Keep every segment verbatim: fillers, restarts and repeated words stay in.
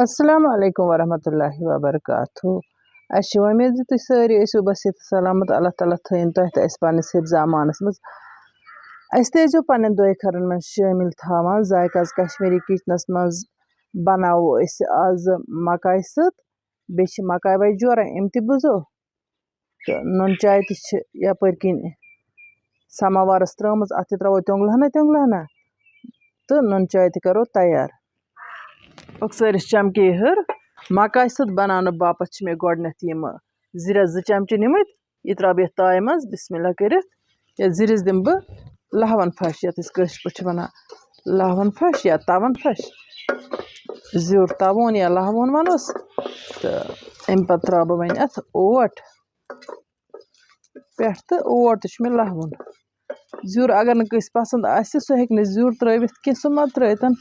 السلام علیکم ورحمۃ اللہ وبرکاتہ۔ اَسہِ چھِ وۄمید زِ تُہۍ سٲری ٲسِو بصحت سلامت۔ اللہ تعالیٰ تھٲیِن تۄہہِ تہٕ اَسہِ پنٛنِس حفظ امانَس منٛز۔ اَسہِ تہِ ٲسۍزیو پنٛنٮ۪ن دۄے خٲرَن منٛز شٲمِل تھاوان۔ ذایقہ آز کشمیٖری کِچنَس منٛز بَناوو أسۍ آز مَکایہِ سٔت، بیٚیہِ چھِ مَکایہِ وَچہِ جورہ، یِم تہِ بُزو۔ تہٕ نُن چاے تہِ چھِ یَپٲرۍ کِنۍ سَماوارَس ترٛٲومٕژ، اَتھ تہِ ترٛاوو تیوٚنٛگلہٕ ہنا تیوٚنٛگلہٕ ہنا تہٕ نُن چاے تہِ کَرو تیار۔ أکسٲرِس چَمکے ہٕر مَکایہِ سٔت بَناونہٕ باپَتھ چھِ مےٚ گۄڈٕنٮ۪تھ یِم زِرٮ۪س زٕ چَمچہٕ نِمٕتۍ، یہِ ترٛاوٕ بہٕ یَتھ تایہِ منٛز بِسمِ اللہ کٔرِتھ۔ یَتھ زِرِس دِمہٕ بہٕ لَہوَن پھَش، یَتھ أسۍ کٲشِر پٲٹھۍ چھِ وَنان لَہوَن پھَش یا تَوَن پھَش، زیُر تَوُن یا لَہوُن وَنوس۔ تہٕ اَمہِ پَتہٕ ترٛاوٕ بہٕ وۄنۍ اَتھ اوٹ، پٮ۪ٹھ تہٕ اوٹ تہِ چھُ مےٚ لَہوُن۔ زیُر اگر نہٕ کٲنٛسہِ پَسنٛد آسہِ، سُہ ہیٚکہِ نہٕ زیُر ترٛٲوِتھ کینٛہہ، سُہ مہ ترٛٲوتَن۔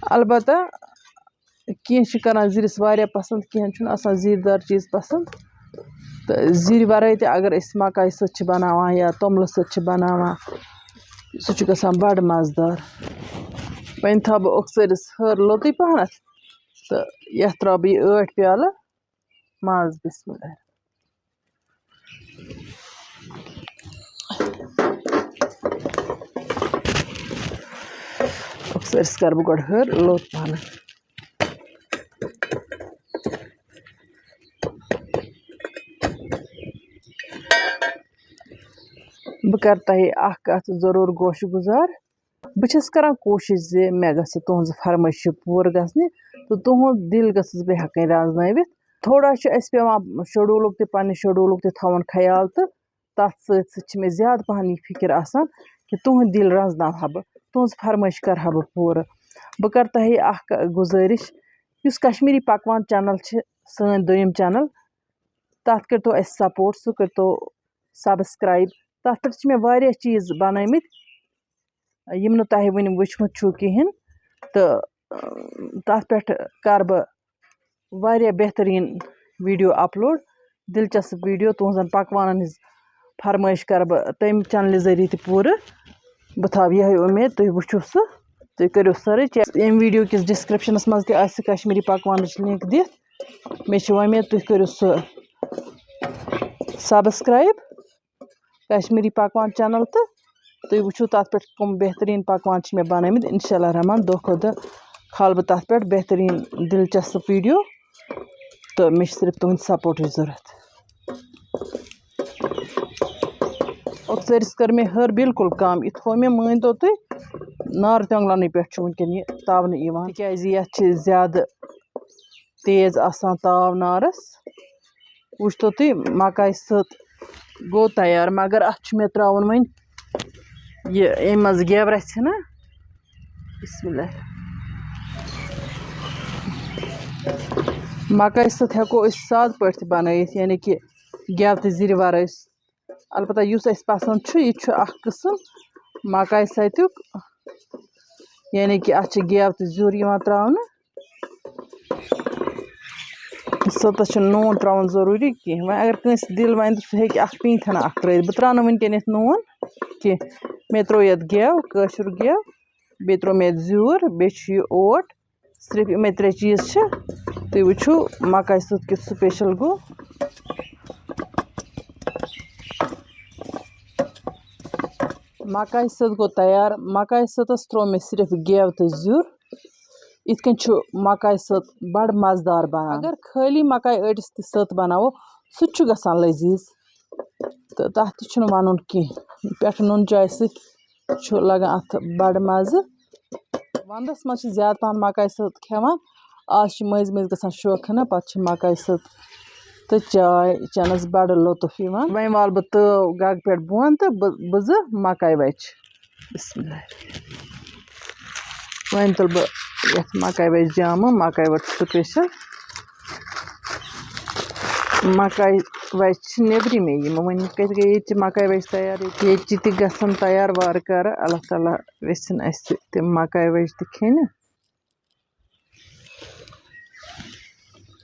البتہ کینٛہہ چھِ کَران زِرِس واریاہ پَسنٛد، کینٛہَن چھُنہٕ آسان زِرۍ دار چیٖز پَسنٛد۔ تہٕ زِرِ وَرٲے تہِ اگر أسۍ مَکایہِ سٔت چھِ بَناوان یا توٚملہٕ سٔت چھِ بَناوان، سُہ چھُ گژھان بَڑٕ مَزٕدار۔ وۄنۍ تھاوٕ بہٕ اوٚکژٲرِس ہٲر لوٚتُے پَہنَتھ تہٕ یَتھ ترٛاوٕ بہٕ یہِ ٲٹھ پیالہٕ ماز۔ بِسمِ اللہ۔ اوٚکژٲرِس کَرٕ بہٕ گۄڈٕ ہٲر لوٚت پَہنَتھ۔ بہٕ کَرٕ تۄہہِ اَکھ کَتھ ضروٗر گوشہِ گُزار۔ بہٕ چھَس کَران کوٗشِش زِ مےٚ گژھِ تُہٕنٛز فرمٲیشہِ پوٗرٕ گژھنہِ تہٕ تُہُنٛد دِل گٔژھٕس بہٕ ہٮ۪کٕنۍ رازنٲوِتھ۔ تھوڑا چھُ اَسہِ پٮ۪وان شیڈوٗلُک تہِ، پنٛنہِ شیڈوٗلُک تہِ تھاوُن خیال، تہٕ تَتھ سۭتۍ سۭتۍ چھِ مےٚ زیادٕ پَہَن یہِ فِکِر آسان کہِ تُہُنٛد دِل رازناوہا بہٕ، تُہٕنٛز فرمٲیش کَرٕہا بہٕ پوٗرٕ۔ بہٕ کَرٕ تۄہہِ اَکھ گُزٲرِش، یُس کشمیٖری پَکوان چَنَل چھِ، سٲنۍ دوٚیِم چَنَل، تَتھ کٔرۍتو اَسہِ سپوٹ، سُہ کٔرۍتو سبسکرایب۔ تَتھ پٮ۪ٹھ چھِ مےٚ واریاہ چیٖز بَنٲومٕتۍ، یِم نہٕ تۄہہِ وٕنہِ وٕچھمُت چھُو کِہیٖنۍ۔ تہٕ، اۭں، تَتھ پٮ۪ٹھ کَرٕ بہٕ واریاہ بہتریٖن ویٖڈیو اَپلوڈ، دِلچسپ ویٖڈیو، تُہٕنٛزَن پَکوانَن ہِنٛز فرمٲیش کَرٕ بہٕ تَمہِ چَنلہِ ذٔریعہٕ تہِ پوٗرٕ۔ بہٕ تھاوٕ یِہوٚے اُمید تُہۍ وٕچھِو سُہ، تُہۍ کٔرِو سٔرٕچ۔ ییٚمہِ ویٖڈیو کِس ڈِسکرٛپشَنَس منٛز تہِ آسہِ کشمیٖری پَکوانٕچ لِنٛک دِتھ۔ مےٚ چھِ وۄمید تُہۍ کٔرِو سُہ سبسکرایب کشمیٖری پَکوان چَنَل تہٕ تُہۍ وٕچھِو تَتھ پٮ۪ٹھ کٕم بہتریٖن پَکوان چھِ مےٚ بَنٲومٕتۍ۔ اِنشاء اللہ رحمان دۄہ کھۄتہٕ دۄہ کھالہٕ بہٕ تَتھ پٮ۪ٹھ بہتریٖن دِلچسپ ویٖڈیو تہٕ مےٚ چھِ صرف تُہٕنٛدِ سپوٹٕچ ضوٚرَتھ۔ اوٚکژٲرِس کٔر مےٚ ہٕر بِلکُل کَم، یہِ تھوٚو مےٚ، مٲنۍ تو تُہۍ، نارٕ تیوٚنٛگلَنٕے پٮ۪ٹھ چھُ وٕنکٮ۪ن یہِ تاونہٕ یِوان، تِکیٛازِ یَتھ چھِ زیادٕ تیز آسان تاو نارَس۔ وٕچھتو تُہۍ، مَکایہِ سٔت گوٚو تیار، مگر اَتھ چھُ مےٚ ترٛاوُن وۄنۍ یہِ اَمہِ منٛز گٮ۪و رَژھِ ہنا۔ بسم اللہ۔ مَکایہِ سٔت ہٮ۪کو أسۍ سادٕ پٲٹھۍ تہِ بَنٲیِتھ، یعنی کہِ گٮ۪و تہٕ زِرِ وَرٲے۔ البتہ یُس اَسہِ پَسنٛد چھُ، یہِ چھُ اَکھ قٕسٕم مَکایہِ سَتیُک، یعنی کہِ اَتھ چھِ گٮ۪و تہٕ زیُر یِوان ترٛاونہٕ۔ سٔتَس چھُنہٕ نوٗن ترٛاوُن ضروٗری کینٛہہ۔ وۄنۍ اگر کٲنٛسہِ دِل وَنہِ تہٕ سُہ ہیٚکہِ اَکھ پیٖنٛتہِ ہنا اَکھ ترٛٲوِتھ۔ بہٕ ترٛاونہٕ وٕنکٮ۪ن یَتھ نوٗن کینٛہہ۔ مےٚ ترٛوو یَتھ گٮ۪و، کٲشُر گٮ۪و، بیٚیہِ ترٛوو مےٚ یَتھ زیُر، بیٚیہِ چھُ یہِ اوٹ۔ صرف یِمَے ترٛےٚ چیٖز چھِ۔ تُہۍ وٕچھِو مَکایہِ سٔت کیُتھ سٕپیشَل گوٚو۔ مَکایہِ سٔت گوٚو تیار۔ مَکایہِ سٔتَس ترٛوو مےٚ صرف گٮ۪و تہٕ زیُر۔ یِتھ کٔنۍ چھُ مَکایہِ سٔت بَڑٕ مَزٕدار بَنان۔ اگر خٲلی مَکایہِ ٲٹِس تہِ سٔت بَناوو، سُہ تہِ چھُ گژھان لٔزیٖز۔ تہٕ تَتھ تہِ چھُنہٕ وَنُن کینٛہہ۔ پٮ۪ٹھٕ نُن چاے سۭتۍ چھُ لَگان اَتھ بَڑٕ مَزٕ۔ وَنٛدَس منٛز چھِ زیادٕ پَہَن مَکایہِ سٔت کھٮ۪وان۔ آز چھِ مٔنٛزۍ مٔنٛزۍ گژھان شوقہٕ ہنا، پَتہٕ چھِ مَکایہِ سٔت تہٕ چاے چٮ۪نَس بَڑٕ لطف یِوان۔ وۄنۍ والہٕ بہٕ تٲو گَگہٕ پٮ۪ٹھ بۄن تہٕ بہٕ بٕزٕ مَکایہِ وَچہِ۔ بسم اللہ۔ وۄنۍ تُلہٕ بہٕ یَتھ مَکایہِ وَچہِ جامہٕ، مَکایہِ وَچہِ سٕپیشَل۔ مَکایہِ وَچہِ چھِ نیٚبرِمے یِم۔ وۄنۍ کَتہِ گٔے ییٚتہِ چہِ مَکایہِ وَچہِ تیار؟ ییٚتہِ، ییٚتہِ چہِ تہِ گژھن تیار وارٕ کارٕ۔ اللہ تعالیٰ ویٚژھِن اَسہِ تِم مَکایہِ وَچہِ تہِ کھیٚنہِ۔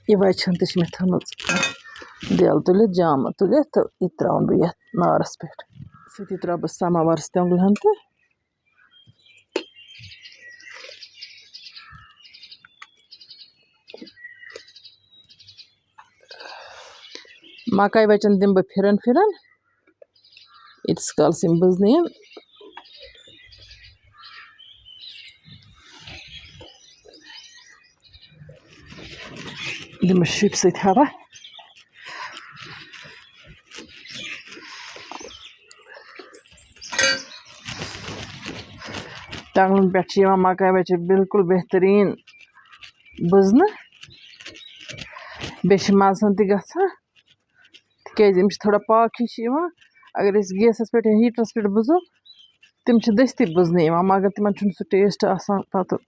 یہِ وَچہِ ہن تہِ چھِ مےٚ تھٲومٕژ بیل تُلِتھ، جامہٕ تُلِتھ، تہٕ یہِ تہِ ترٛاوَن بہٕ یَتھ نارَس پٮ۪ٹھ۔ سۭتی ترٛاوٕ بہٕ سَماوارَس تیوٚنٛگلہٕ ہن تہٕ مکاے وَچَن دِمہٕ بہٕ پھِرَن پھِرَن، ییٖتِس کالَس یِم بٕزنہٕ یِن۔ دِمہٕ شِپہِ سۭتۍ ہوا۔ ٹۄنٛگلَن پٮ۪ٹھ چھِ یِوان مکاے وَچہِ بالکل بہتریٖن بٕزنہٕ، بیٚیہِ چھِ مَزٕ ہن تہِ گژھان، تِکیٛازِ أمِس چھِ تھوڑا پاکھ ہِش یِوان۔ اگر أسۍ گیسَس پٮ۪ٹھ یا ہیٖٹرَس پٮ۪ٹھ بٕزو، تِم چھِ دٔستی بٕزنہٕ یِوان، مگر تِمَن چھُنہٕ سُہ ٹیسٹ آسان پَتہٕ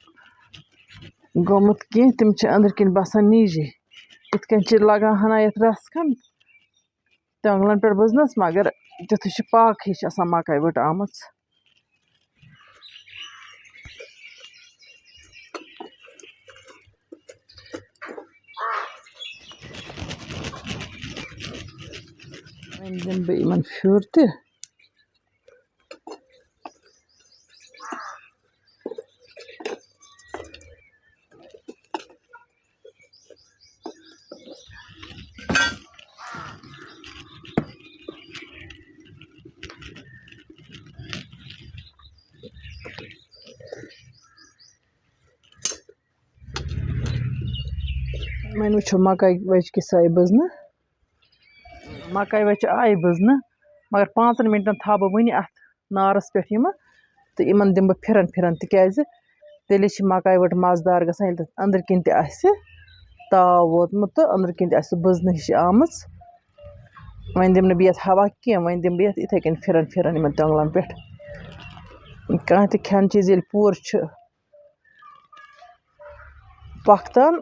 گوٚمُت کینٛہہ، تِم چھِ أنٛدٕرۍ کِنۍ باسان نیٖجی۔ یِتھ کٔنۍ چھِ لَگان ہَنا یَتھ رَس کھنٛڈ ٹۄنٛگلَن پٮ۪ٹھ بٕزنَس، مگر تیُتھُے چھِ پاکھ ہِش آسان مکاے ؤٹ آمٕژ۔ وۄنۍ دِمہٕ بہٕ یِمَن پھیُر تہِ۔ وۄنۍ وٕچھو مکاے وَچہِ کِژھ آیہِ بٕزنہٕ۔ مکاے وَچہِ آیہِ بٕزنہٕ، مگر پانٛژَن مِنٹَن تھاوٕ بہٕ وٕنہِ اَتھ نارَس پٮ۪ٹھ یِمہٕ تہٕ یِمَن دِمہٕ بہٕ پھِرَن پھِرَن، تِکیٛازِ تیٚلے چھِ مکاے وَٹ مَزٕدار گژھان، ییٚلہِ تَتھ أنٛدرٕ کِنۍ تہِ آسہِ تاو ووتمُت تہٕ أنٛدرٕ کِنۍ تہِ آسہِ سُہ بٕزنہٕ ہِش آمٕژ۔ وۄنۍ دِمہٕ نہٕ بہٕ یَتھ ہوا کینٛہہ، وۄنۍ دِمہٕ بہٕ یَتھ یِتھَے کٔنۍ پھِرَن پھِرَن یِمَن تۄنٛگلَن پٮ۪ٹھ۔ کانٛہہ تہِ کھٮ۪ن چیٖز ییٚلہِ پوٗرٕ چھُ پۄختان،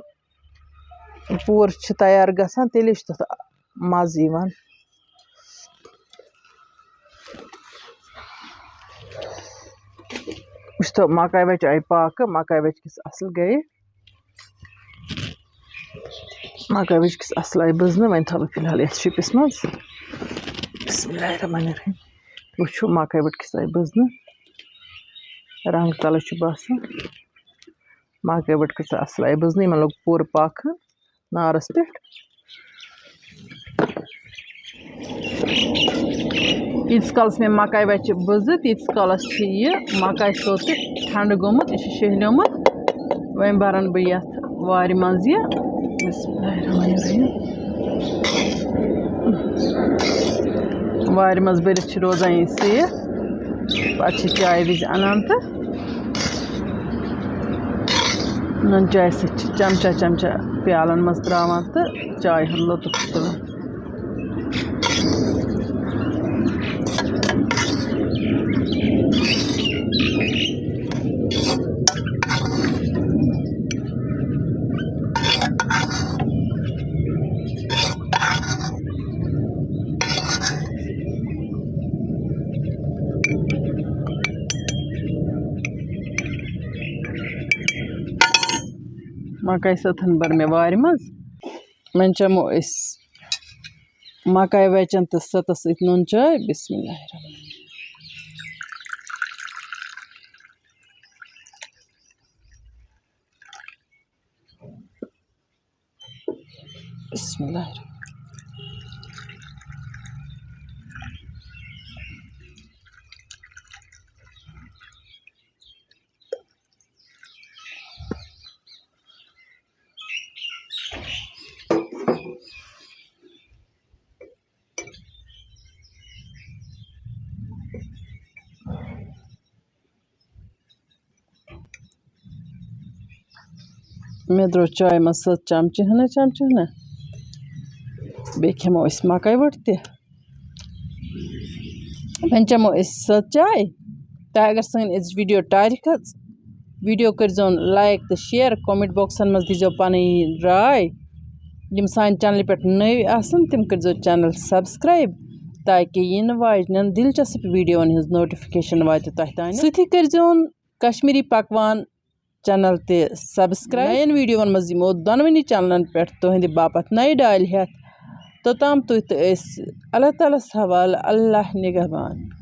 پوٗرٕ چھِ تیار گژھان، تیٚلے چھُ تَتھ مَزٕ یِوان۔ وٕچھتو، مکاے وَچہِ آیہِ پاکہٕ، مکاے وَچہِ کِژھ اَصٕل گٔیہِ۔ مکاے وَچہِ کِژھ اَصٕل آیہِ بٕزنہٕ۔ وۄنۍ تھاوٕ بہٕ فی الحال یَتھ شِپِس منٛز۔ بسم اللہ الرحمن الرحیم۔ وٕچھِو، مکاے وَٹ کِژھ آیہِ بٕزنہٕ۔ رنٛگ تَلہٕ چھُ باسان۔ مکاے وَٹ کۭژاہ اَصٕل آیہِ بٕزنہٕ، یِمَن لوٚگ پوٗرٕ پاکھَن نارَس پٮ۪ٹھ۔ ییٖتِس کالَس مےٚ مکاے وَچہِ بٕزٕ، تیٖتِس کالَس چھِ یہِ مکاے سوٚت ٹھنٛڈٕ گوٚمُت، یہِ چھُ شیہلیومُت۔ وۄنۍ بَرَن بہٕ یَتھ وارِ منٛز یہِ۔ بسم اللہ الرحمن الرحیم۔ وارِ منٛز بٔرِتھ چھِ روزان یہِ سیف۔ پَتہٕ چھِ چایہِ وِزِ اَنان تہٕ نُن چایہِ سۭتۍ چھِ چمچہ چمچہ پیالَن منٛز ترٛاوان تہٕ چایہِ ہُنٛد لطف تُلان۔ مکاے سۭتۍ بٔر مےٚ وارِ منٛز۔ وۄنۍ چٮ۪مو أسۍ مکاے وَچَن تہٕ سٔتَس سۭتۍ نُن چاے۔ بسم اللہ الرحمن الرحیم۔ بسم اللہ الرحمن الرحیم۔ مےٚ ترٛوو چایہِ منٛز سٔت چمچہٕ ہنا، چمچہٕ ہنا۔ بیٚیہِ کھٮ۪مو أسۍ مکاے وٕٹ تہِ۔ وۄنۍ چٮ۪مو أسۍ سٔت چاے۔ تۄہہِ اگر سٲنۍ أزِچ video ٹارِ کھٔژ، video کٔرۍزیون like تہٕ share، comment boxن منٛز دیٖزیو پنٕنۍ راے۔ یِم سانہِ channelہِ پٮ۪ٹھ نٔوۍ آسن، تِم کٔرۍزیو channel subscribe، تاکہِ یِنہٕ واجنٮ۪ن دلچسپ videoون ہٕنٛز notification واتہِ تۄہہِ تام۔ سۭتی کٔرۍزیون کشمیٖری پکوان channel تہِ subscribe۔ نَین videoون منٛز یِمو دۄنوٕنی channelن پٮ۪ٹھ تُہنٛدِ باپتھ نَیہِ ڈالہِ ہٮ۪تھ۔ توٚتام تُہۍ تہٕ أسۍ اللہ تعالیٰ ہَس حوالہٕ، اللہ نگہبان۔